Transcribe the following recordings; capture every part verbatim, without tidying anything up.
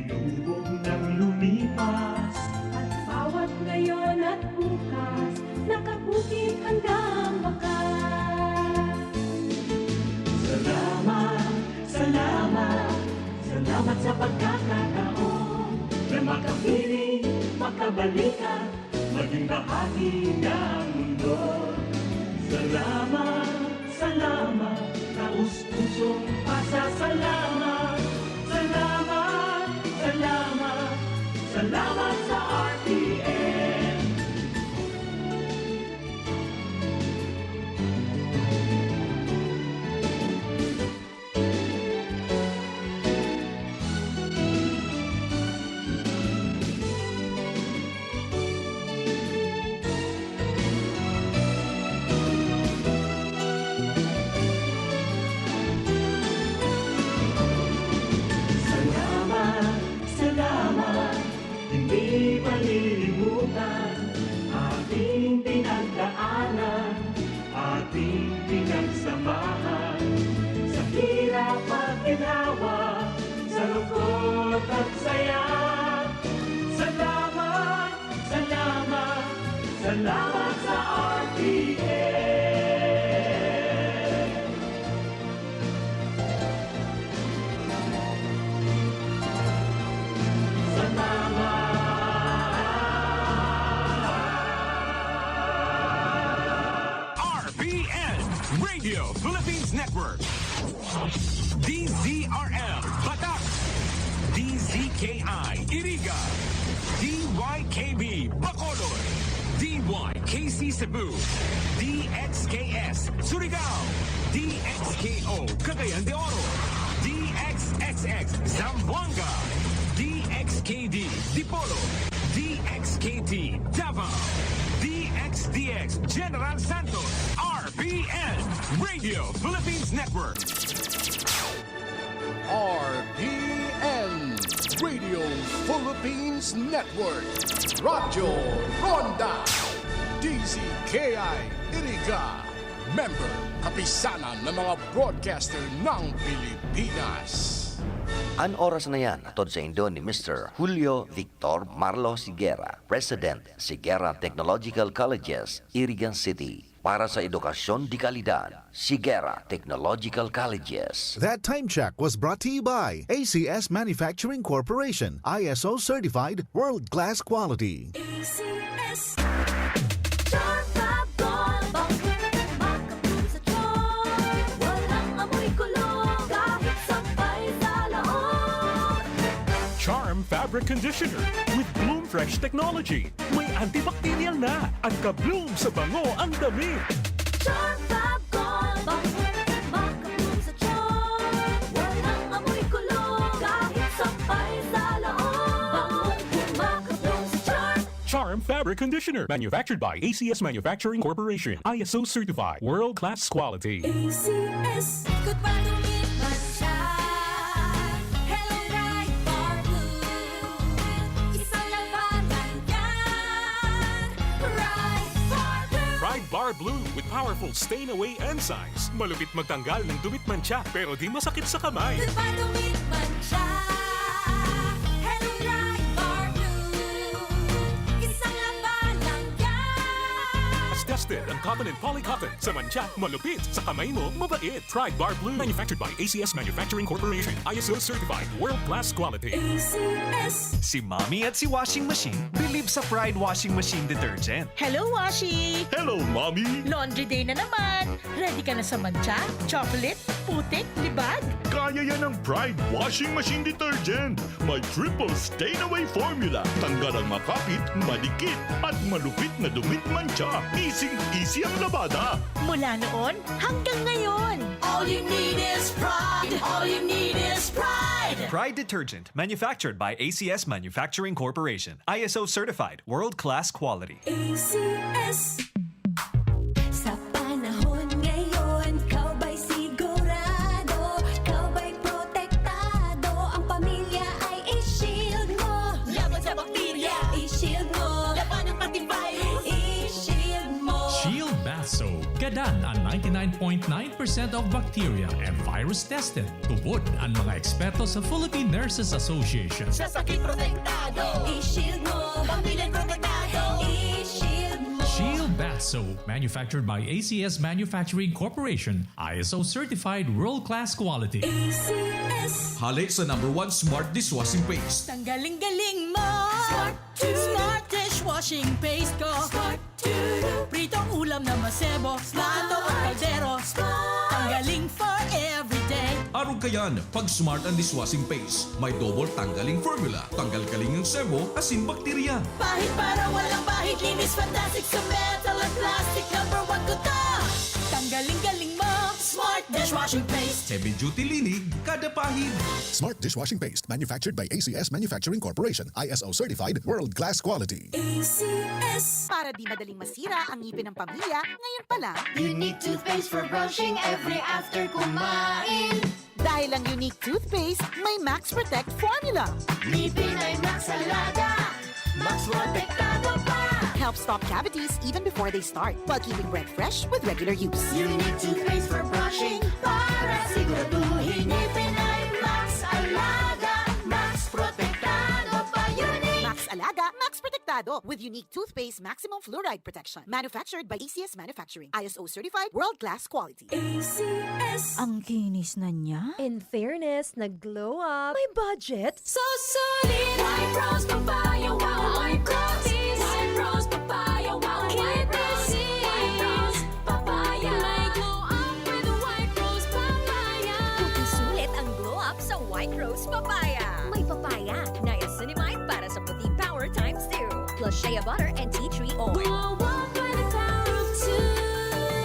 Lubog nang lumipas. At bawat ngayon at bukas, nakabukid hanggang wakas. Salamat, salamat, salamat sa pagkakataon na makapiling, makabalikan, maging bahagi ng mundo. Salamat, salamat, taos-pusong pasasalamat. Salamat, salamat, salamat sa R T N. Salamat, salamat, hindi malilimutan ating pinagdaanan, ating pinagsamahan, sa hirap at ginhawa, sa lungkot at saya. Salamat, salamat, salamat sa R T N. Salamat. R P N, Radio Philippines Network. D Z R L, Batac. D Z K I, Iriga. D Y K B, Bacolod. D Y K C Cebu. D X K S, Surigao. D X K O, Cagayan de Oro. D X X X, Zamboanga. D X K D, Dipolog. D X K T, Davao. D X D X, General Santos. R P N, Radio Philippines Network. R P N, Radio Philippines Network. Radyo Ronda. D Z K I, Iriga. Member, Kapisanan ng mga Broadcaster ng Pilipinas. An oras na yan, hatod saindo ni Mister Julio Victor Marlo Siguera, President, Siguera Technological Colleges, Irigan City. Para sa edukasyon de kalidad, Siguera Technological Colleges. That time check was brought to you by A C S Manufacturing Corporation, I S O certified, world-class quality. A C S. Charm Fab Gold, bangkit makabloom sa charm. Walang amoy kulog, kahit sampay sa laog. Charm Fabric Conditioner with Bloom Fresh Technology. May antibacterial na. An ka-bloom sa bango ang damit. Charm Fab Gold, bangkit makabloom sa charm. Walang amoy kulog, kahit sampay sa laog. Bangong makabloom sa charm. Charm Fabric Conditioner, manufactured by A C S Manufacturing Corporation, I S O certified, world-class quality. A C S. Ikot pa, dumit man siya. Hello, Pride Bar Blue. Isang labanan yan. Pride Bar Blue. Pride Bar Blue with powerful stain away enzymes. Malupit magtanggal ng dumit mantsa, pero di masakit sa kamay. Ikot pa, dumit man siya. Hello, Pride Bar Blue. Isang labanan yan. As tested ang cotton and poly cotton. Sa mantsa, malupit. Sa kamay mo, mabait. Pride Bar Blue. Manufactured by A C S Manufacturing Corporation. I S O certified. World class quality. A C S. Si Mommy at si Washing Machine bilib sa Pride Washing Machine Detergent. Hello, Washi! Hello, Mommy! Laundry day na naman! Ready ka na sa mantsa, chocolate, putik, libag? Kaya yan ng Pride Washing Machine Detergent. May triple stain away formula. Tanggal ang makapit, madikit, at malupit na dumit mantsa. Easy-easy ang labada. Mula noon hanggang ngayon. All you need is Pride. All you need is Pride. Pride Detergent, manufactured by A C S Manufacturing Corporation. I S O certified, world-class quality. A C S. Sa panahon ngayon, ikaw ba'y sigurado? Ikaw ba'y protektado? Ang pamilya ay i-shield mo. Laban sa bakterya, i-shield mo. Labanan pati virus, i-shield mo. Shield Bath Soap. Gadan ang ninety-nine point nine percent of bacteria and virus tested. Tubod ang mga eksperto sa Philippine Nurses Association. Sa sakit protektado. I-shield mo. Pamilya protektado. I-shield mo. Shield Bath Soap, manufactured by A C S Manufacturing Corporation, I S O certified world-class quality. A C S. Hale sa number one smart dishwashing paste. Tanggaling-galing mo! Smart to. Smart dishwashing paste ko! Smart to. Pritong ulam na masebo, plato o kaldero. Tanggaling for everyday. Arog kayan, pag smart ang dishwashing paste, may double tanggaling formula, tanggal kaling ang sebo, asin bakterya. Pahid para walang bahid. Linis fantastic sa metal at plastic. Number one ko to. Tanggaling-galing mo! Smart dishwashing paste! Heavy duty linig, kada pahid. Smart dishwashing paste, manufactured by A C S Manufacturing Corporation, I S O certified, world-class quality. A C S. Para di madaling masira ang ngipin ng pamilya, ngayon pa lang. Unique toothpaste for brushing every after kumain. Dahil ang Unique Toothpaste may Max Protect Formula. Ngipin ay Max Alaga. Max Protektado pa. Helps stop cavities even before they start, while keeping breath fresh with regular use. Unique toothpaste for brushing para siguraduhin ngipin ay Max Alaga. Max Protektado pa. Unique. Max Alaga, Max Protektado with Unique Toothpaste Maximum Fluoride Protection. Manufactured by A C S Manufacturing. I S O certified, world-class quality. A C S. Ang kinis na niya. In fairness, nag-glow up. May budget. So solid. White Rose Papaya. Wow, White Rose. White Rose Papaya. Wow, White Rose. White Rose Papaya. May glow up with White Rose Papaya. Puti sulit ang glow up sa White Rose Papaya. May papaya, niacinamide para sa puti power times two. Plus shea butter and tea tree oil. Glow up by the power of two.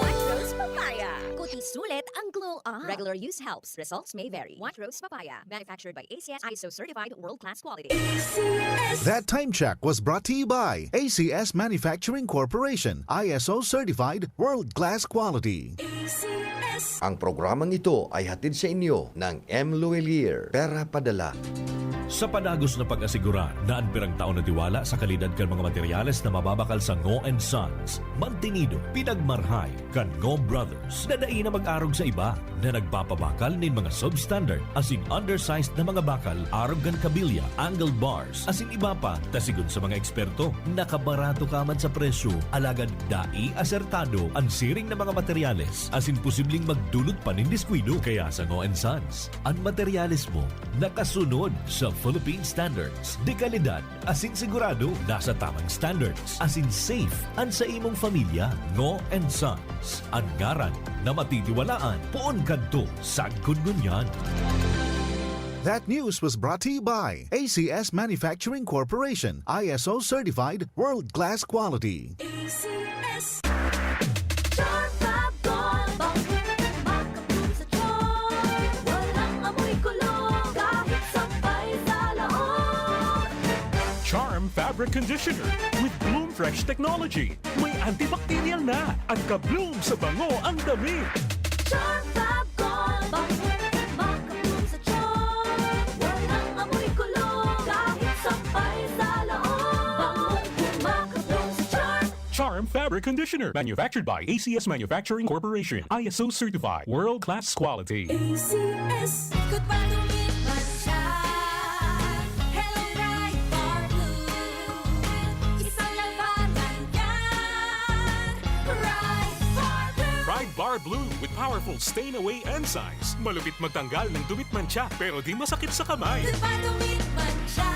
White Rose Papaya. Puti sulit ang glow up. Regular use helps. Results may vary. White Rose Papaya. Manufactured by A C S, I S O certified, world-class quality. A C S. That time check was brought to you by A C S Manufacturing Corporation, I S O certified, world-class quality. A C S. Ang programang ito ay hatid sa inyo ng M. Luelier, Pera Padala. Sa padagos na pag-asigurar na an pirang taon na tiwala sa kalidad kan mga materyales na mababakal sa Ngo and Sons, mantinido, pinagmarhay kan Ngo Brothers na dai na mag-arog sa iba na nagpapabakal nin mga substandard asin undersized na mga bakal arog kan kabilya, angle bars, asin iba pa, ta sigon sa mga eksperto, nakabarato ka man sa presyo, alagad dai asertado an siring na mga materyales asin posibleng magdulot pa nin diskuido. Kaya sa Ngo and Sons, an materyales mo nakasunod sa Philippine standards de kalidad asin sigurado nasa tamang standards asin safe an sa imong familya. Ngo and Sons, an ngaran na matitiwalaan poon kadto sagkod ngunyan. That news was brought to you by A C S Manufacturing Corporation, I S O certified, world-class quality. A C S. Charm Fab Gold Bang. Makabloom sa charm. Walang amoy kulog kahit sampay sa laog. Charm Fabric Conditioner with Bloom Fresh Technology. May antibacterial na at ka-bloom sa bango ang damit. Charm Fab Gold Bang. Makabloom sa charm. Walang amoy kulog kahit sampay sa laog. Bangong makabloom sa charm. Charm Fabric Conditioner. Manufactured by A C S Manufacturing Corporation. I S O certified. World class quality. A C S. Ikot pa, tumit man siya. Hello, Pride Bar Blue. Isang labanan yan. Pride Bar Blue. Pride Bar Blue with powerful stain away enzymes. Malupit magtanggal ng dumi at mantsa pero di masakit sa kamay. Ikot pa, tumit man siya.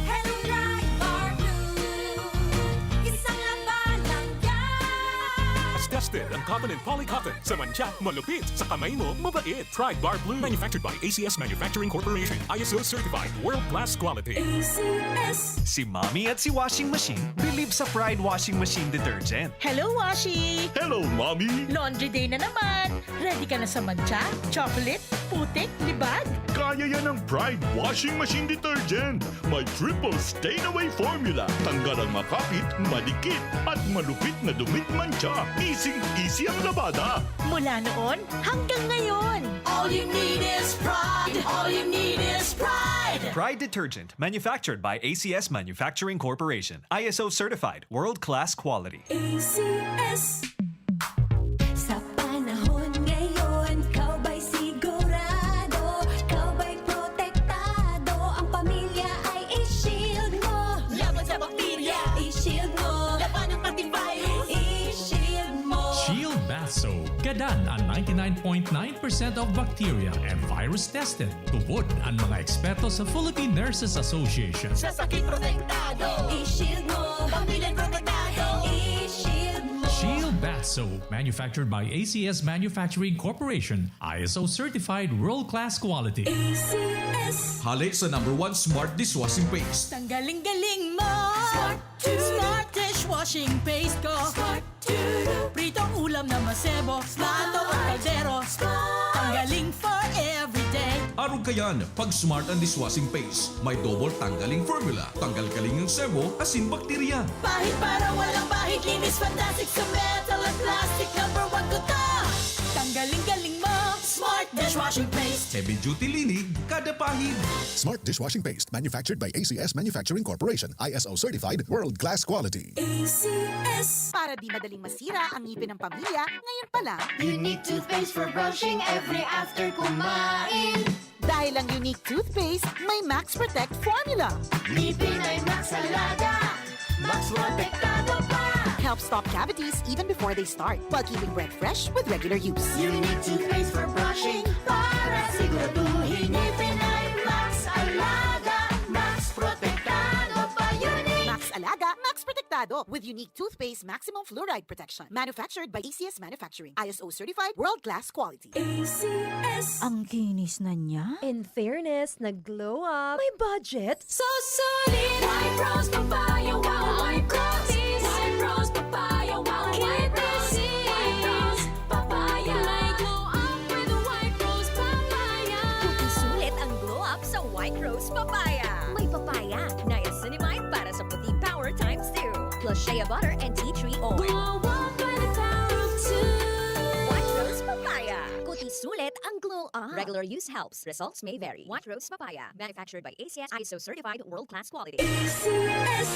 Hello, Pride Bar Blue. Isang labanan yan. Tested ang cotton and poly cotton. Sa mantsa, malupit. Sa kamay mo, mabait. Pride Bar Blue. Manufactured by A C S Manufacturing Corporation. I S O certified. World class quality. A C S. Si Mommy at si Washing Machine believe sa Pride Washing Machine Detergent. Hello, Washi! Hello, Mommy! Laundry day na naman! Ready ka na sa mantsa, chocolate, putik, libag? Kaya yan ng Pride Washing Machine Detergent. May triple stain away formula. Tanggal ang makapit, madikit, at malupit na dumi at mantsa. Easy-easy ang labada. Mula noon hanggang ngayon. All you need is Pride. All you need is Pride. Pride Detergent, manufactured by A C S Manufacturing Corporation. I S O certified, world class quality. A C S. Dan ang ninety-nine point nine percent of bacteria and virus tested. Tubod ang mga eksperto sa Philippine Nurses Association. Sa sakit protektado, ishield mo. Pamilyang protektado, ishield mo. Shield Bath Soap, manufactured by A C S Manufacturing Corporation, I S O certified world-class quality. A C S. Hale sa number one smart dishwashing paste. Tanggaling-galing mo. Smart to. Smart dishwashing paste ko. Smart to. Pritong ulam na masebo. Plato o kaldero. Tanggaling for everyday. Arog kayan, pag smart ang dishwashing paste, may double tanggaling formula. Tanggal-galing ang sebo, asin bakterya. Pahid para walang bahid. Linis fantastic sa metal at plastic. Number one ko to. Tanggaling-galing mo. Smart dishwashing paste. Heavy duty linig, kada pahid. Smart dishwashing paste, manufactured by A C S Manufacturing Corporation, I S O certified, world-class quality. A C S. Para di madaling masira ang ngipin ng pamilya, ngayon pa lang. Unique toothpaste for brushing every after kumain. Dahil ang Unique Toothpaste may Max Protect Formula. Ngipin ay Max Alaga. Max Protektado pa. Helps stop cavities even before they start, while keeping breath fresh with regular use. Unique toothpaste for brushing para siguraduhin ngipin ay Max Alaga. Max Protektado pa. Unique. Max Alaga, Max Protektado with Unique Toothpaste Maximum Fluoride Protection. Manufactured by A C S Manufacturing. I S O certified, world-class quality. A C S. Ang kinis na niya. In fairness, nag-glow up. May budget. So solid. White Rose Papaya. Wow, White Rose. White Rose Papaya. Wow, White Rose. White Rose Papaya. May glow up with White Rose Papaya. Puti sulit ang glow up sa White Rose Papaya. May papaya, niacinamide para sa puti power times two. Plus shea butter and tea tree oil. Glow up by the power of two. White Rose Papaya. Puti sulit ang glow up. Regular use helps. Results may vary. White Rose Papaya. Manufactured by A C S, I S O certified, world-class quality. A C S.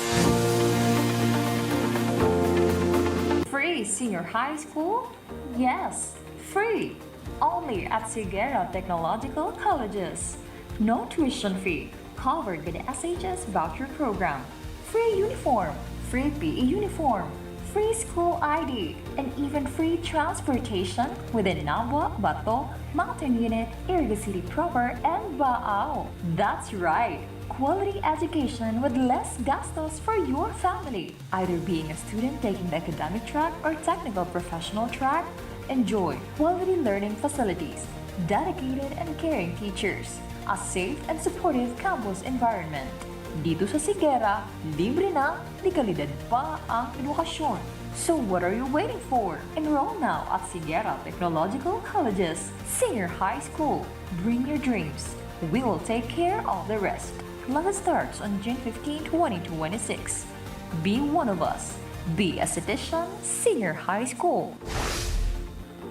Free senior high school? Yes, free! Only at Sigera Technological Colleges. No tuition fee, covered by the S H S voucher program. Free uniform, free P E uniform, free school I D, and even free transportation within Nabua, Bato, Mountain Unit, Iriga City Proper, and Baao. That's right! Quality education with less gastos for your family. Either being a student taking the academic track or technical professional track, enjoy quality learning facilities, dedicated and caring teachers, a safe and supportive campus environment. Dito sa Sigera, libre na, de kalidad pa ang edukasyon. So what are you waiting for? Enroll now at Sigera Technological College's Senior High School. Bring your dreams. We will take care of the rest. Class starts on June fifteen, twenty twenty-six. Be one of us. Be a Citizen Senior High School.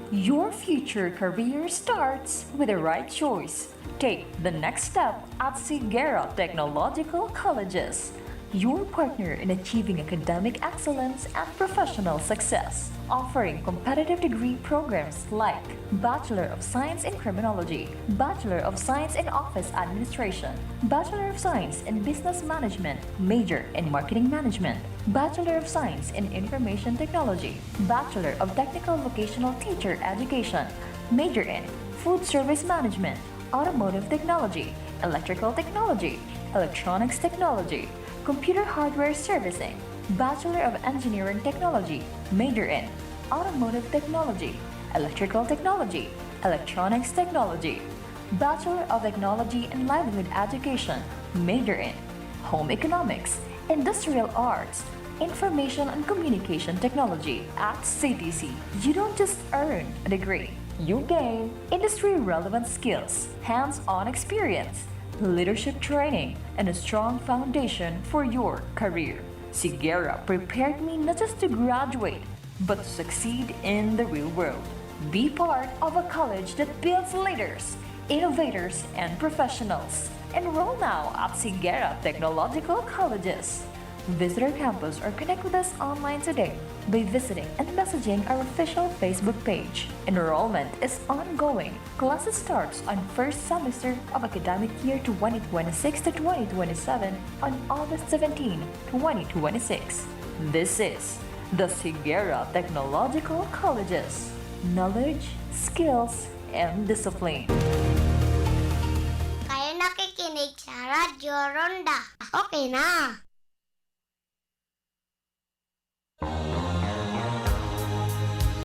Your future career starts with the right choice. Take the next step at Sigera Technological Colleges, your partner in achieving academic excellence and professional success. Offering competitive degree programs like Bachelor of Science in Criminology, Bachelor of Science in Office Administration, Bachelor of Science in Business Management, major in Marketing Management, Bachelor of Science in Information Technology, Bachelor of Technical Vocational Teacher Education, major in Food Service Management, Automotive Technology, Electrical Technology, Electronics Technology, Computer Hardware Servicing, Bachelor of Engineering Technology, major in Automotive Technology, Electrical Technology, Electronics Technology, Bachelor of Technology and Livelihood Education, major in Home Economics, Industrial Arts, Information and Communication Technology. At C T C, you don't just earn a degree, you gain industry-relevant skills, hands-on experience, leadership training, and a strong foundation for your career. Sigera prepared me not just to graduate, but to succeed in the real world. Be part of a college that builds leaders, innovators, and professionals. Enroll now at Sigera Technological Colleges. Visit our campus or connect with us online today by visiting and messaging our official Facebook page. Enrollment is ongoing. Classes starts on first semester of academic year twenty twenty-six to twenty twenty-seven on August seventeen, twenty twenty-six. This is the Sigera Technological Colleges. knowledge, skills, and discipline. Kayo nakikinig sa Radyo Ronda. Okay na.